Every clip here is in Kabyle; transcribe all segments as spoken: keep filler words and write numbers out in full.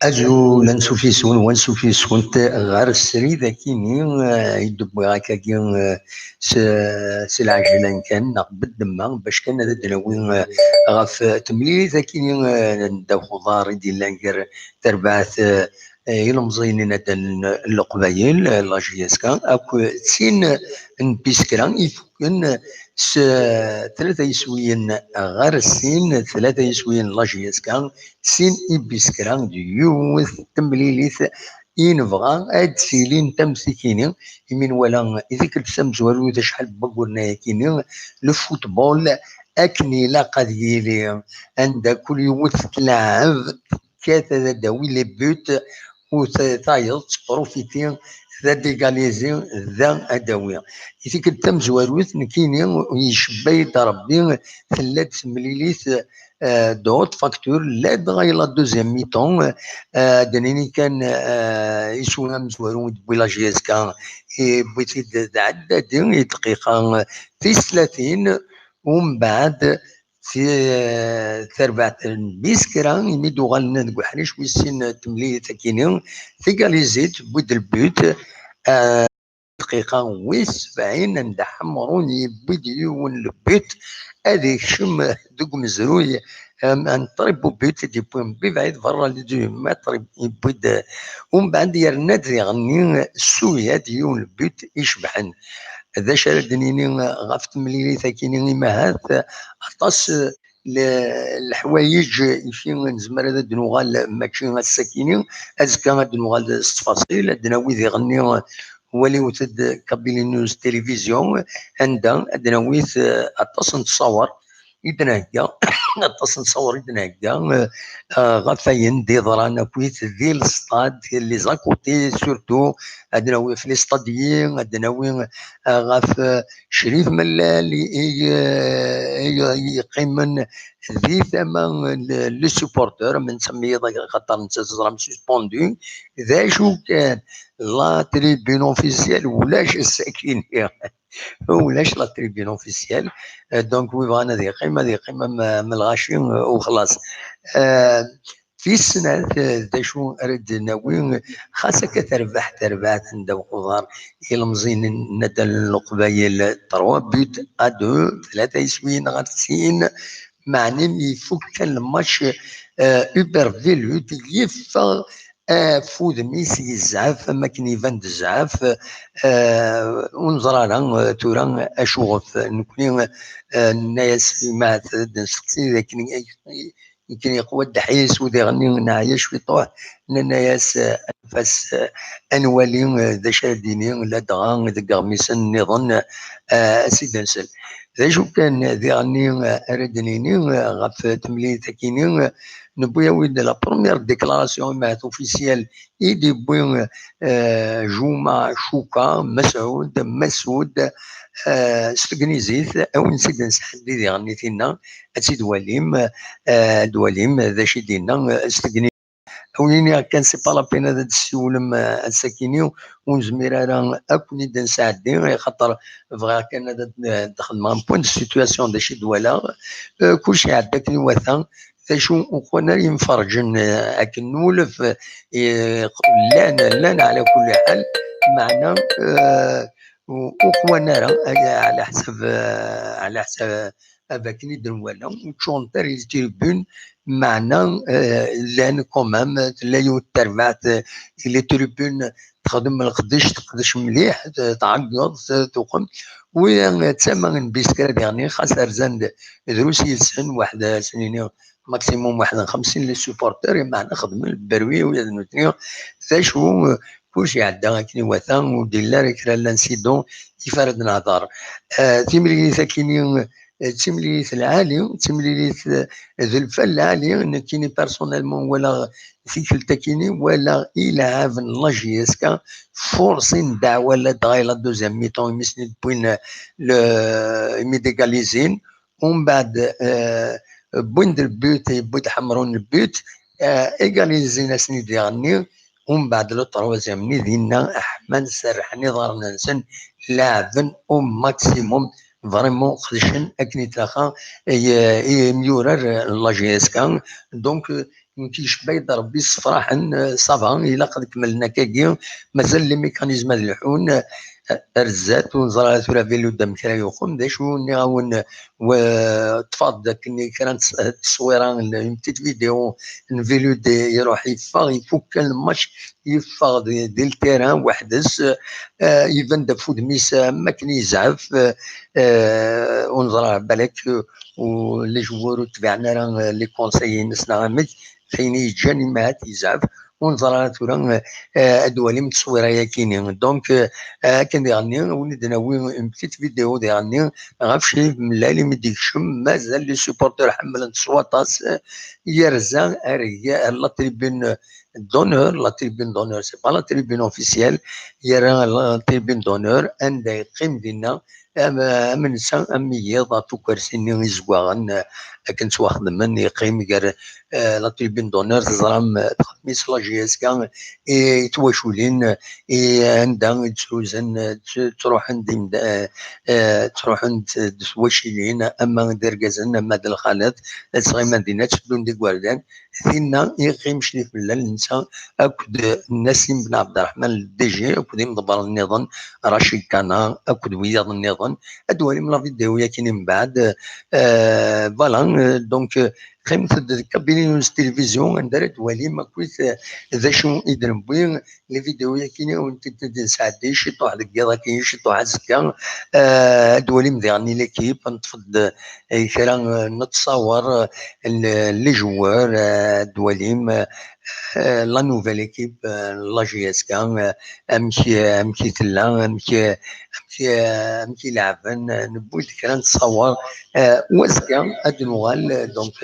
Azul, ansuf yes-wen, wansuf yes-went ɣer srid akini, eh, i d-wwiɣ akkagi, eh, s, s lɛejlan kan, neɣ beddemma, bac kan ad d-nawi, eh, ɣef temlilit akini, eh, n ddaw uḍar i d-yellan gar terbaɛt, eh, eh, ilemẓiyen inaddalen n Leqbayel, eh, la J S K, akk d tin n Biskra ifukken s tlata yiswiyen ɣer sin, tlata yiswiyen n la J S K, sin i Biskra d yiwet temlilit i nebɣa ad d-tilin tamsikini, imi nwala i tikkelt tamezwarut acḥal n wagguren ayakini, le football akken ilaq ad yili, anda kul yiwet tleɛɛeb, tekkat ad d-tawi les buts, u ta-, tayeḍ tettprofiti, ad égaliser, da ad d-tawi. I tikkelt tamezwarut, nekkini, yecba-yi-d Rebbi, tella-d temlilit, eh, de haute facture, ladɣa i la deuxième mi-temps, eh, ad d-nini kan, eh, iswi amezwaru i d-tewwi la J S K, yewwi-t-id d Ɛeddadi i dqiqa tis tlatin, umbeɛd ti-, tarbaɛt n Biskra, imi d-uɣalen deg uḥric wis sin n temlilit akini, tigalizit, tewwi-d le but, eh, dqiqa wis sebɛin, anda Ḥemrun yewwi-d yiwen le but, ad ikcem deg umezruy, em, un très beau but, i d-yewwi Mbi Bɛid berra les dix-huit mètres, yewwi-d, umbeɛd yerna-d diɣenni Suyad yiwen le but icebḥen. D acu ara d-nini ɣef temlilit akini? Imahat aṭas le-, leḥwayeǧ ifi nezmer ad d-nuɣal, mačči ass-akini, azekka ad d-nuɣal s ttfaṣil, ad d-nawi diɣenni, waliwet-d Kabylie News Télévision, anda ad d-nawi, eh, aṭas n tṣawer i d-nhegga, aṭas n tṣawer i d-nhegga, eh, eh, ɣef wayen d-iḍran akkit di lestad, les à côté, surtout, ad d-nawi ɣef les stadiers, ad d-nawi, eh, ɣef, eh, Crif Mellal i, i, i, i yeqqimen di tama n le supporter, ma nsemmi-, xaṭer netta teẓram suspendu, d acu kan, la tribune officielle ulac ass-akini. Ulac la tribune officielle. Euh, donc, wi bɣan ad yeqqim, ad yeqqim am, am lɣaci, euh, u xlaṣ. Euh, tis snat, euh, d acu ara d-nawi, xas akka terbeḥ terbaɛt n ddaw uḍar, ilemẓiyen n Nadal n Leqbayel, trois buts à deux, tlata yiswiyen ɣer sin, meɛna mi ifuk kan lmatch, euh, Hubert Velud yeffeɣ, euh, f wudem-is yezɛef, am akken iban-d zɛef, euh, ur neẓri ara, euh, tura acuɣef. Nekni, euh, nenna-yas, imahat ad d-nesteqsi d akken i, i, akken yeqwa ddḥis, u diɣenni neɛya cwiṭuḥ, nenna-yas, euh, anef-as, euh, ad nwali, euh, d acu ara d-yini, ladɣa deg iɣmisen nniḍen, euh, ad s-id-nsel. D acu kan, diɣenni, euh, ara d-nini, euh, ɣef temlilit akini, euh, newwi-awi-d la première déclaration, imahat officielle, i d-yewwi, euh, Juma Chouka, Mesɛud, Mesɛud, euh, s tegnizit, a wen-tt-id-nesḥeddi diɣenni tinna, ad tt-id-walim, euh, ad d-walim d acu i d-yenna, euh, s tegnizit. A wen-iniɣ kan, c'est pas la peine ad d-tessiwlem, euh, ass-akini, ur nezmir ara ad ken-id-nesɛeddi, axaṭer bɣiɣ kan ad d-, ad d-xedmeɣ un point de situation d acu i d-walaɣ. Euh, kullec iɛedda akken iwata, d acu uqwan ara yemferǧen, eh, akken nulef, eh, llan, llan ɛla kulli ḥal, meɛna, eh, u-, uqwan ara, eh, ɛla ḥsab, eh, ɛla ḥsab, eh, akken i d-nwala, ur ččurent ara les tribunes, meɛna, eh, llan quand même, tella yiwet terbaɛt, eh, les tribunes, texdem leqdic, teqdec mliḥ, t-, tɛeggeḍ, t-, tuqem. Wi, eh, d tama n Biskra diɣenni, xas rzan-d drus yid-sen, waḥed, eh, ad s-nini, maximum waḥed n xemsin les supporters, imeɛna xedmen lberwi, ula d nutni, d acu, eh, kullec iɛedda akken iwata, ur d-yelli ara kra n l'incident i f ara d-nehder. Eh, timlilit akini, eh, d timlilit lɛali, d timlilit, eh, d lfal lɛali, nekkini personnellement walaɣ tikkelt akini, walaɣ ilɛaben n la J S K, forcin ddeɛwa ladɣa i la deuxième mi-temps, imi s-, wwin, eh, le, imi d-égalisin, Umbeɛd, eh, wwin-d le but, yewwi-d Ḥemrun le but, eh, égalisin-asen-id diɣenni, Umbeɛd le troisième-nni dinna ḥman, serrḥen iḍarren-nsen, laɛben au maximum, vraiment xedcen akken i tlaqen i, i imyurar n la J S K. Donc, nekk yecba-yi-d Rebbi, ssefraḥen, ça va, ilaq ad kemmlen akkagi, mazal les mécanismes ad lḥun ar zdat, ur neẓri ara tura Velud amek ara yuqem. D acu nniɣ-awen, ṭṭfeɣ-d akken kra n tteswira, une petite vidéo n Velud, iruḥ yeffeɣ, ifukk kan le match, yeffeɣ di, di le terrain weḥd-s, iban-d ɣef wudem-is am akken yezɛef, ur neẓri ara, balak, u les joueurs ur tbiɛen ara les conseils-ines neɣ amek, d ayen i yeǧǧan imahat yezɛef, ur neẓri ara tura, ad d-twalim tteswira-yakini. Donc, akken diɣenni, win i d-nawi une petite vidéo diɣenni, ɣef Crif Mellal imi d-yekcem, mazal les supporters ḥemmlen-t s waṭas, yerza ar, ar la tribune d'honneur, la tribune d'honneur, c'est pas la tribune officielle, yerra la tribune d'honneur, anda yeqqim dinna, am, am netta, am yiḍ ɣef ukersi-nni izeggaɣen, akken ttwaxedmen, yeqqim gar, la tribune d'honneur, teẓram, txeddem-itt la J S K, i twaculin, i anda i d-ttruzen, ttruḥen-d imda-, ttruḥen-d twacilin, ama d irgazen, ama d lxalat, ad ttɣiman dinna, tteddun d igerdan. Tinna i yeqqim Crif Mellal netta akked Nassim Ben Abderrahman, le D G, akked imḍebbren nniḍen, Rachid Kana, akked wiyaḍ nniḍen. Ad d-twalim la vidéo-yakini mbeɛd. Voilà, donc, qqimet-d deg Kabylie News Télévision, anda ara d-twalim akkit d acu i d-newwi. Les vidéos-yakini ur tent-id-nesɛeddi, ciṭuḥ deg yiḍ akkin, ciṭuḥ azekka. Ad d-twalim diɣen l'équipe, neṭṭef-d kra n ttṣawer, les joueurs, ad d-twalim la nouvelle équipe n la J S K, amek, amek i tella, amek, amek, amek i leɛben, newwi-d kra n ttṣawer. U azekka ad d-nuɣal, donc,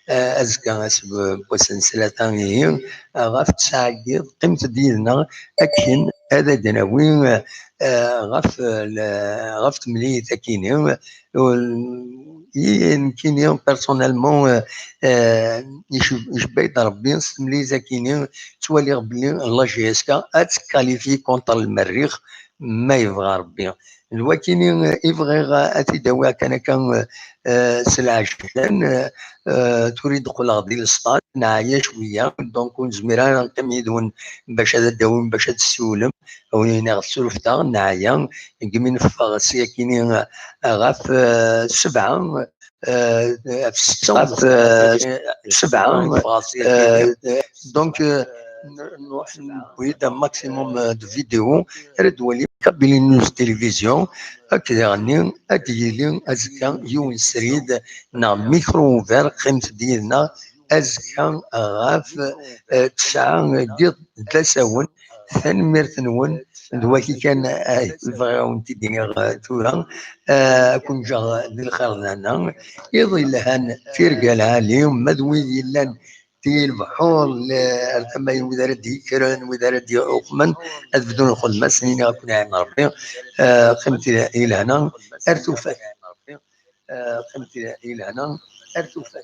azekka ass n wass n ttlata ihi, ɣef ttesɛa n yiḍ, qqimet-d yid-neɣ akken ad d-nawi ɣef, ɣef temlilit akini. Nekkini personnellement, icebba-yi-d Rebbi s temlilit akini, ttwaliɣ belli la J S K ad tekkalifi contre le Merrix, ma yebɣa Rebbi. D wakini i bɣiɣ ad t-id-awiɣ kan akka s lɛejlan. Tura i d-qqleɣ di lestad, neɛya cwiya, donc ur nezmir ara neqqim yid-wen bac ad d-awim, bac ad tessiwlem. Awen-iniɣ surfet-aɣ, neɛya, degmi neffeɣ s yakini ɣef sebɛa, ɣef setta, ɣef sebɛa, donc newwi-d un maximum de vidéos, ara d-twalim Kabylie News Télévision, akked diɣenni ad d-yili azekka yiwen srid neɣ micro ouvert, qqimet-d yid-neɣ azekka ɣef tesɛa n yiḍ d asawen. Tanemmirt-nwen, d waki kan ay bɣiɣ ad wen-t-id-iniɣ tura. Ad ken-ǧǧeɣ di lxir d lehna. Iḍ yelhan, tirga lɛali, ma d wid yellan di lebḥur, ar tama n wid ara d-yekkren, wid ara d-yuqmen, ad bdun lxedma, ad sen-iniɣ ad ken-iɛin Rebbi. Qqimet i lehna, ar tufat. Qqimet i lehna, ar tufat.